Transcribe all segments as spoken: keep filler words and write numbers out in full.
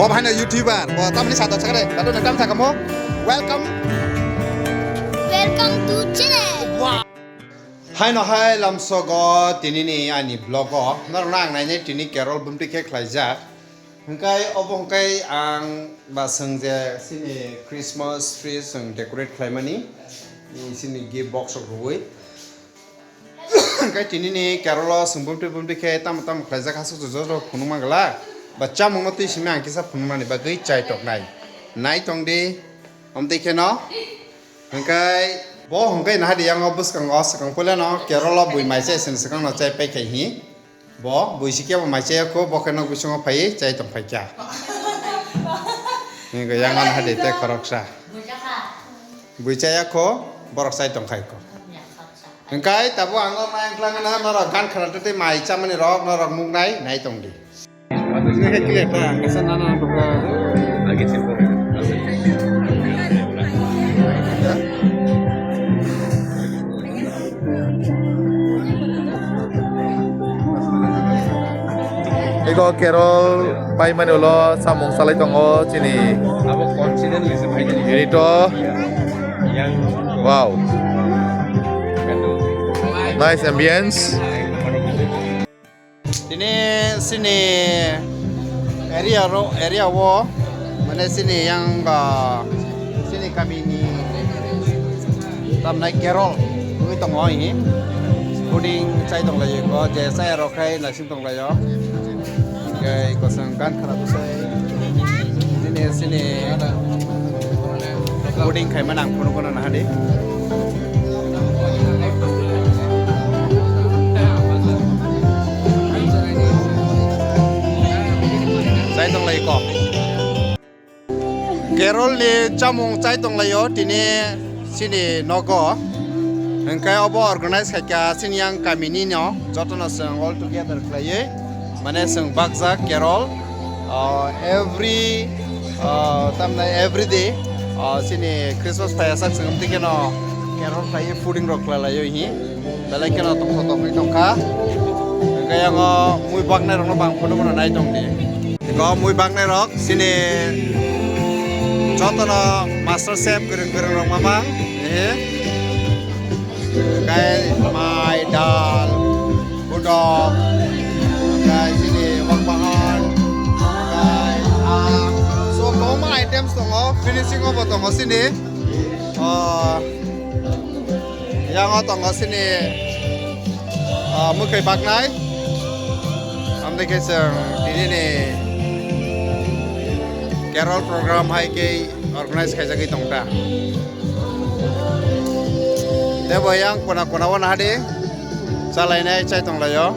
Bo bahai no YouTuber, bo tamni sadok sakre, tado nang tam sakamo. Welcome. Welcome to channel. Haino hai lamsogo tinini ani vlog o norokno ang nainai tini Carol bumtwi khe khlaijak. Hwnkhe obo hwnkhe ang ba swng je sini Christmas tree swng decorate khlaimani, sini gift box rok rwui. Hwnkhe tinini Carol o swng bumtwi bumtwi khe tamo tamo khlaijak, aswk joto phunukma glak. Ba chamungno twi simi ang kisa phunukmani bagwi chai toknai. Nai tongdi, omtwi kheno. Hwnkhe bo hwnkhe nahadi yango bwskango swkang puilano Carol o bui mai chai sini swkangno chai pai khai hi. Bo bui si kebo mai chai kho, bo khe nok bisingo phai chai tong phai kha. Hwnkhe yango nahadi tei khoroksa. Bui chaya kho, borok chai tong khai kho. Hwnkhe tabuk ang o mai wngklang na norok gan khana tei mai chamani rok norok nuknai nai tongdi. Ego Carol paimani ulo samung salai tongo chini. Abo confident ni se paimani. Irito. Yang. Wow. Nice ambience. Tini sini area ro, area o, mane sini yang, ah, sini kami ni tamnai Carol wngwi tongo hi. Fooding chai tong lai ko, je chai rok khai naising tong lai o. Kei kosong gan khara bwsai. Sini, sini. Boarding khaima nang phunukgo na nahadi. Chai tong lai ko. Carol ni chamung chai tong lai o tini sini nogo. Hwnkhe obo organize khaikha sini yang kami ni no. Jotono chwng all together khlaiwi. Mane chwng bakjak Carol, ah, every, ah, tamni every day, ah, chini Christmas phaiya sak chwng tei kheno Carol khlaiwi fooding rok khlai laio hi. Belai kheno tongthok tongwi tongkha. Hwnkhe yango mui baknai rokno bang phunukno nai tongdi. Eko mui baknai rok chini jotono master chef kwrwng kwrwng rok mamang. Ehe. Kai mai dal. Budok, okai sini wak bahan, okai, ah, so, kwbangma items tongo, finishing o bo tongo sini. Ah, yang o tongo sini, ah, mwkhwi baknai. Amtwi khe chwng tini ni Carol program hai khe organize khaijagwi tongkha. Tebo yang kona kona o nahadi chalainai chai tonglaio.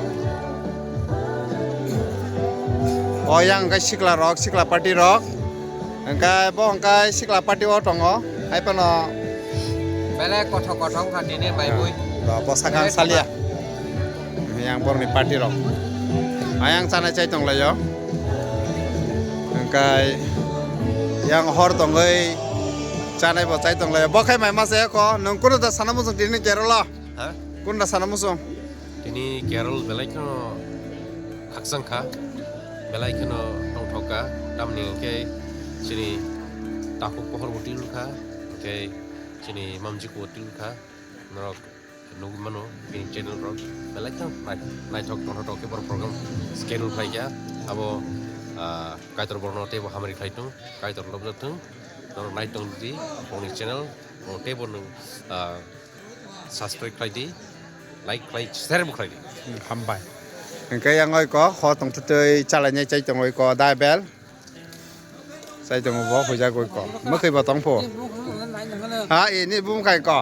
O yang hwnkhe sikla rok, sikla party rok. Hwnkhe bo hwnkhe sikla party o tongo. Hai phano belai kothok kothok wngkha tini mai mui. Bo, bo sakang belai salia. Yang borokni party rok. Ayang chanai chai tonglaio. Hwnkhe yang hor tongwi chanai bo chai tonglaio. Bo khai mai ma se ko. Nwng kunu da sana muchung tini Kerala? Ha? Kunu da sana muchung? Tini Kerala belai kheno khakchang kha. Belai kheno tongthok kha. Tamni hwnkhe chini takhuk pohor bo twi rw kha. Hwnkhe chini mamjik bo twi rw kha. Norok nugwi mano, bini channel rok belai kheno nai-, naithok tongthok khe borok program schedule khlai kha. Abo, ah, Kaitor borokno teibo hamari khlai thung, Kaitor lobjak thung, norok nai tong di bongni channel, bo teibo nwng, ah, subscribe khlai di, like khlai, share bo khlai di. Hambai. Hwnkhe yang oi ko, ho tongthwtwi chalainai chai tongoi ko, da bel. Chai tongo bo, huijak oi ko. Mwkhwi bo tong pho. Ha, e, ni bum khai ko.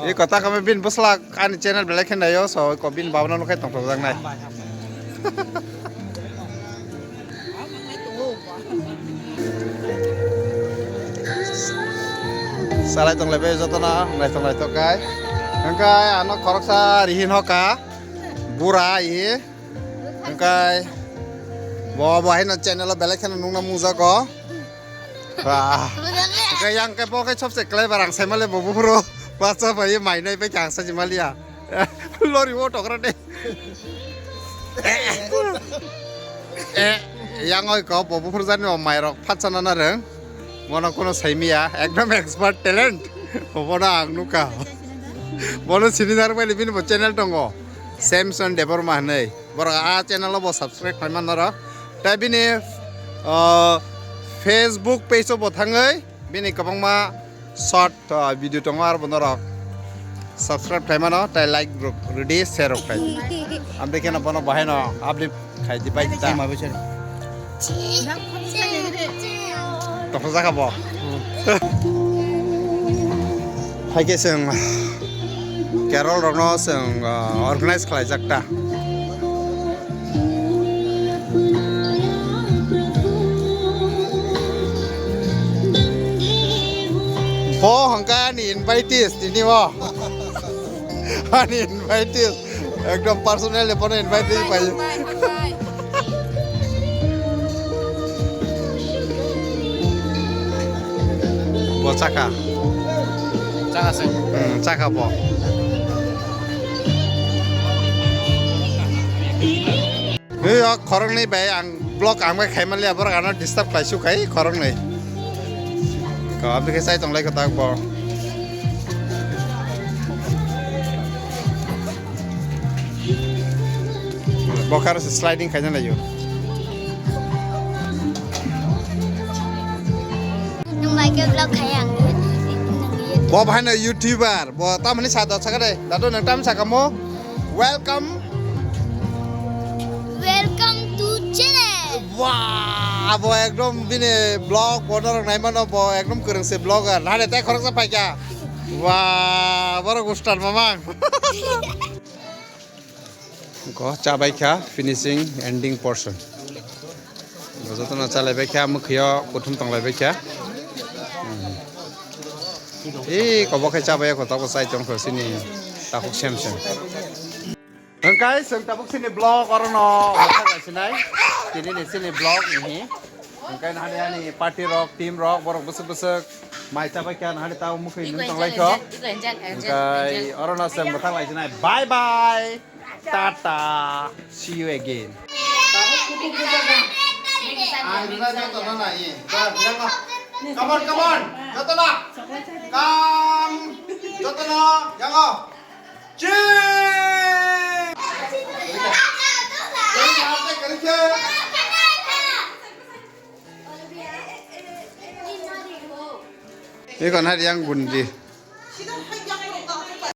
E, kota kami bin bwsla ani channel belai khe naio, so ko bin babno nukhai tong thok jak nai. Salai tong lai be joto na, nai tong lai to kai. Hwnkhe ano khoroksa rihin hoka. Bura ihi. Hwnkhe bo, bo haino channel o belai kheno nukna mungjago. Wah. Hwnkhe yang khe bo khe sobse clever ang saimale bo buphuru. Bacha bai mainai bai khe ang sajimaliya. Lori o tokra de. Eh. Yang oi ko bo buphur jani o mairok phatsa nana rwng. Bono kono saimiya, ekdom expert talent. Bono ang nukha. Bono sini dar bai bini bo channel tongo. Samson Debbarma hwnwi. Borok a channel o bo subscribe khlai man norok. Tai bini, uh, Facebook page o bo thangwi bini kwbangma short, uh, video tongo, aro bo norok subscribe khlai mano, tai like rok rwdi, share rok khlai di. Amtwi kheno bono bahai no update khai di bai ta. Tama bichar. Toksa jaka bo. Hai ke seng Carol rokno seng, uh, organize khlai jak ta. Bo hwnkhe ani invitees tini bo. Ani invitees. Ekdom personally bono invite rwi pai. Bo chakha. Chakha se. Hmm, chakha bo. Ei, o khoroknwi bai ang vlog ang bai khai manliya, borok ano disturb khlai su khai khoroknwi. Ko, aboni khe chai tong lai kho tak bo. Bo khe aro se sliding khaina lai o. Nwng bai khe vlog khai ang. Bo bahai no YouTuber, bo tamoni sa do sakha de. Dadu nwng tam sakha mo? Welcome. Welcome to channel. Wah, bo ekdom bini vlog, bo norok nai mano, bo ekdom kwrwng se vlogger. Nare tai khoroksa paikha. Wah, borok ustad mamang. Ko cha bai kha, finishing, ending portion. Bo jotono cha lai bai kha, mwkhwio kuthum tong lai bai kha. Hmm. Ei, kobo khe cha bai kho, tabuk chai tong kho sini takhuk sem sem. Hwnkhe chwng tabuk sini vlog orono mwthang lai sinai. Tini ni sini vlog ni. Hwnkhe nahani ani party rok, team rok, borok bwswk bwswk mai cha bai kha, nahani tao mwkhwi nwng tong lai kho. Hwnkhe orono chwng mwthang lai sinai. Bye bye. Tata. See you again. Come on, come on. Jotono. Come. Jotono. Yango. Ching! Iko na yang bundi.